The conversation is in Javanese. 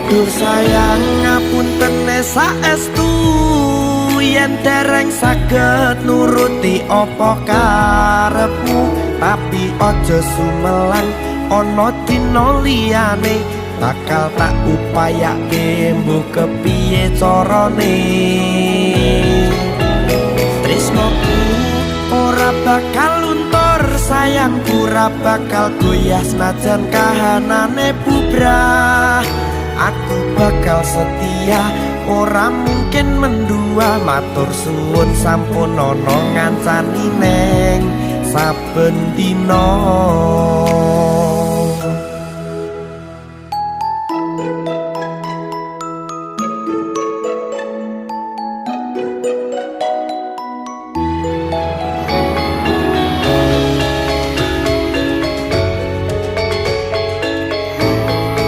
Duh sayang, ngapuntene saestu yen dereng saged nuruti apa karepmu, tapi aja sumelang, ana dina liyane bakal tak upayake, mbuh kepiye carane. Tresnoku ora bakal luntur, sayangku ora bakal goyah, senajan kahanane bubrah. Aku bakal setia, ora mungkin mendua. Matur suwun sampun ana ngancani neng saben dina.